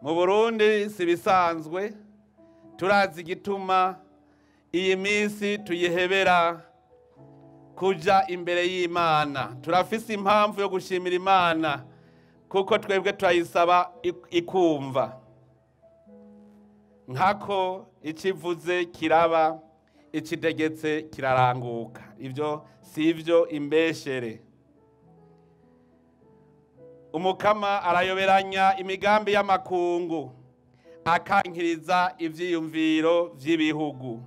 Mu Burundi si bisanzwe, turazi igituma iyi minsi tuyihebera kuja imbere y'Imana. Turafise impamvu yo gushimira Imana kuko twebwe turayisaba ikumva. Nkako ikivuze kiraba, ikitegetse kiraranguka. Ivyo sivyo imbeshere. Umukama arayoberanya imigambi y'amakungu, akankiriza ivyiyumviro vy'ibihugu.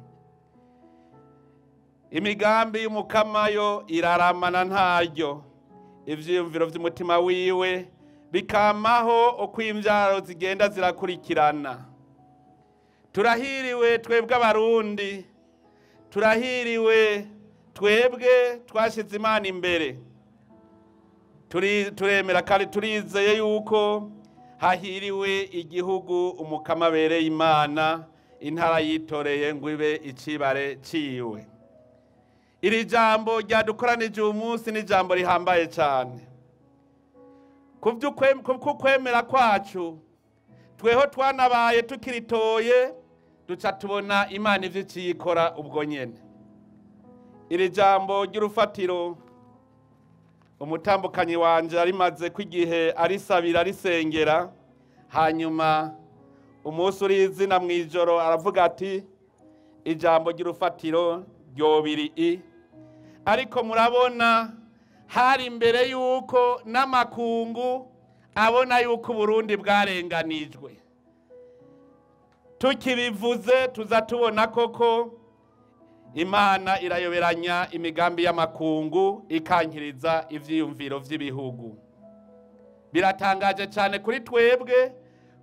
Imigambi y'umukama yo iraramana ntaryo, ivyiyumviro vy'umutima wiwe bikamaho uko imvyaro zigenda zirakurikirana. Turahiriwe twebwe Abarundi, turahiriwe twebwe twashize Imana imbere. Turemera kandi turizeye yuko hahiriwe igihugu umukama abereye Imana, intara yitoreye ngo ibe icibare ciwe. Iri jambo ryadukoranije uyu munsi ni jambo rihambaye cyane. Kubw'ukwemera kwacu tweho twanabaye tukiritoye, duca tubona Imana ivyo iciyikora ubwo nyene. Iri jambo ry'urufatiro umutambukanyi wanje arimaze kw'igihe arisabira arisengera, hanyuma umunsi urizina mw'ijoro aravuga ati ijambo ry'urufatiro ryobiri i. Ariko murabona hari imbere yuko n'amakungu abona yuko Burundi bwarenganijwe. Tukibivuze tuza tubona koko Imana irayoberanya imigambi y'amakungu ikankiriza ivyiyumviro vy'ibihugu. Biratangaje cyane kuri twebwe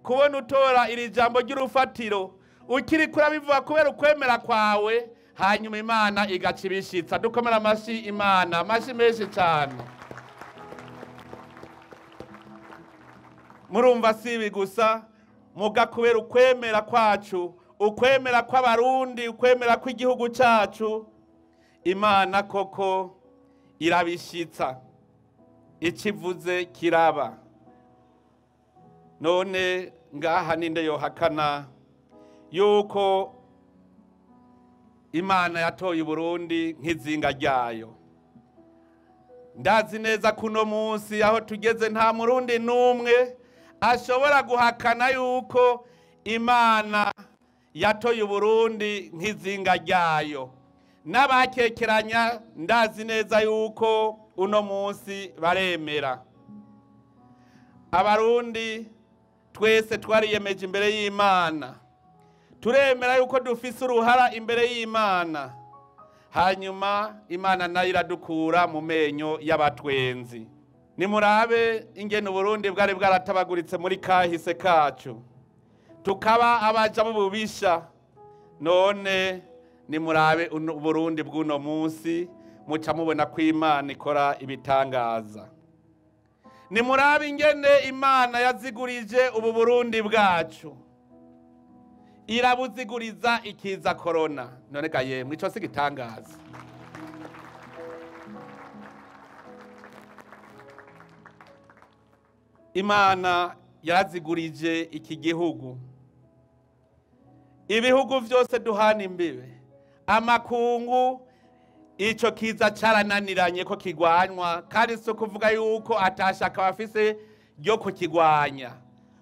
kubona utora iri jambo ry'urufatiro ukiri kurabivuga kubera ukwemera kwawe, hanyuma Imana igaca ibishitsa. Dukomera amashi Imana, amashi menshi cyane. Murumva si ibi gusa, muga kubera ukwemera kwacu, ukwemera kw'Abarundi, ukwemera kw'igihugu cacu, Imana koko irabishitsa, ikivuze kiraba. None ngaha ninde yohakana yuko Imana yatoye Burundi nk'izinga ryayo? Ndazi neza kuno munsi aho tugeze nta Murundi n'umwe ashobora guhakana yuko Imana yatoye Burundi nk'izinga ryayo. N'abakekeranya ndazi neza yuko uno munsi baremera. Abarundi twese twariyemeje imbere y'Imana, turemera yuko dufise uruhara imbere y'Imana, hanyuma Imana nayo iradukura mu menyo y'abatwenzi. Nimurabe ingene Uburundi bwari bwaratabaguritse muri kahise kacu, tukaba abaja b'ububisha. None nimurabe Uburundi bw'uno munsi, muca mubona ko Imana ikora ibitangaza. Nimurabe ingene Imana yazigurije ubu Burundi bwacu, irabuziguriza ikiza corona. None ga yemwe ico si gitangaza? Imana yarazigurije iki gihugu. Ibihugu vyose duhana imbibe, amakungu, ico kiza carananiranye ko kigwanywa, kandi si ukuvuga yuko atashaka bafise ryo kukigwanya.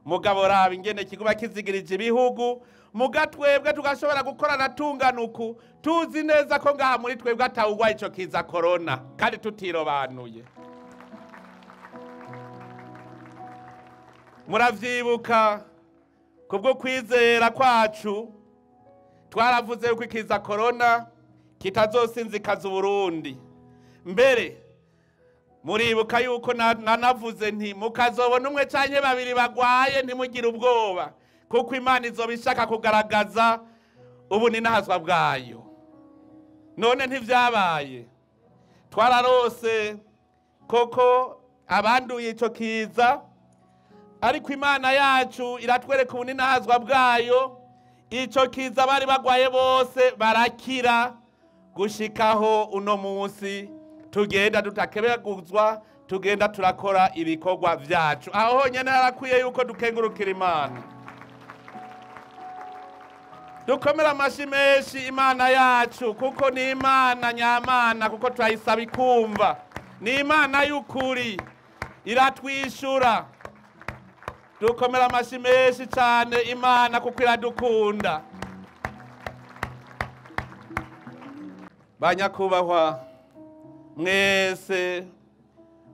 Mugabo raba ingene kiguma kizigirije ibihugu, muga twebwe tugashobora gukorana tunganuku, tuzi neza ko ngaha muri twebwe atawugwa ico kiza corona, kandi tutirobanuye. Muravyibuka kubwo kwizera kwacu twaravuze yuko ikiza corona kitazosinzikaza Uburundi. Mbere muribuka yuko nanavuze nti mukazobona umwe canke babiri bagwaye ntimugire ubwoba, kuko Imana izoba ishaka kugaragaza ubuninahazwa bwayo. None ntivyabaye, twararose koko abanduye ico kiza, ariko Imana yacu iratwereka ubuninahazwa bwayo. Ico kiza bari bagwaye bose barakira, gushikaho uno munsi tugenda tutakebeguzwa, tugenda turakora ibikorwa vyacu. Aho honyene harakwiye yuko dukengurukira Imana. Dukomere amashi menshi Imana yacu, kuko ni Imana nyamana, kuko turayisaba ikumva. Ni Imana y'ukuri, iratwishura. Dukomere amashi menshi cyane Imana, kuko iradukunda. Banyakubahwa mwese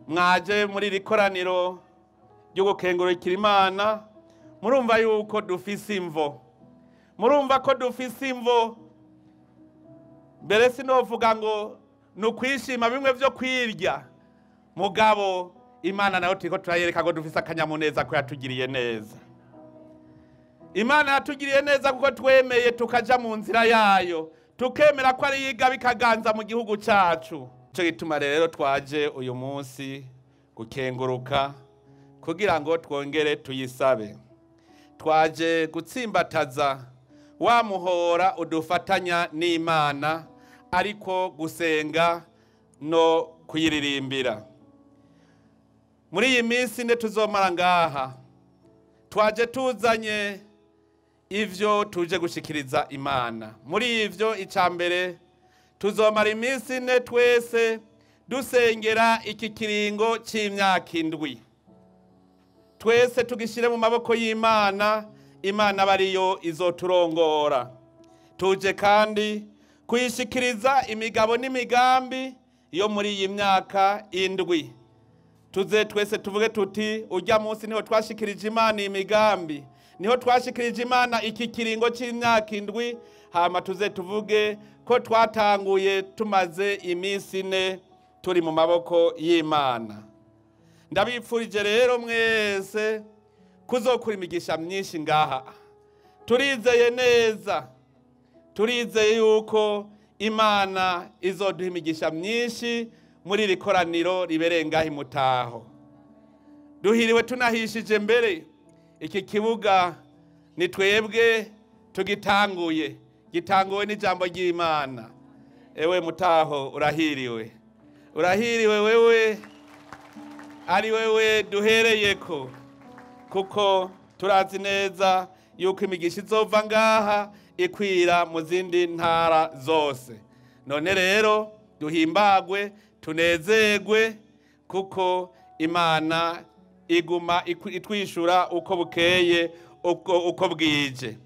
mwaje muri iri koraniro ryo gukengurukira Imana, murumva yuko dufise imvo. Murumva ko dufise imvo. Mbere sinovuga ngo ni ukwishima bimwe vyo kwirya, mugabo Imana nayo turiko turayereka ko dufise akanyamuneza ko yatugiriye neza. Imana yatugiriye neza kuko twemeye tukaja mu nzira yayo, tukemera ko ari yiga bikaganza mu gihugu cacu. Ico gituma rero twaje uyu munsi gukenguruka kugira ngo twongere tuyisabe. Twaje gutsimbataza wa muhora udufatanya n'Imana, ariko gusenga no kuyiririmbira. Muri iyi minsi ne tuzomara ngaha, twaje tuzanye ivyo tuje gushikiriza Imana. Muri ivyo, icambere, tuzomara iminsi ine twese dusengera iki kiringo c'imyaka 7. Twese tugishire mu maboko y'Imana, Imana bariyo izoturongora. Tuje kandi kuyishikiriza imigabo n'imigambi yo muri iyi myaka 7. Tuze twese tuvuge tuti urya munsi niho twashikirije Imana imigambi, niho twashikirije Imana iki kiringo c'imyaka 7. Hama tuze tuvuge ko twatanguye tumaze iminsi 4 turi mu maboko y'Imana. Ndabipfurije rero mwese kuzokura imigisha myinshi ngaha. Turizeye neza, turizeye yuko Imana izoduha imigisha myinshi muri iri koraniro ribereye ngaha imutaho. Duhiriwe tunahishije mbere iki kibuga ni twebwe tugitanguye, gitanguwe n'ijambo ry'Imana. Ewe Mutaho urahiriwe, urahiriwe wewe ari wewe duhereyeko, kuko turazi neza yuko imigisha izova ngaha ikwira mu zindi ntara zose. None rero duhimbagwe, tunezerwe, kuko Imana iguma itwishura uko bukeye uko bwije.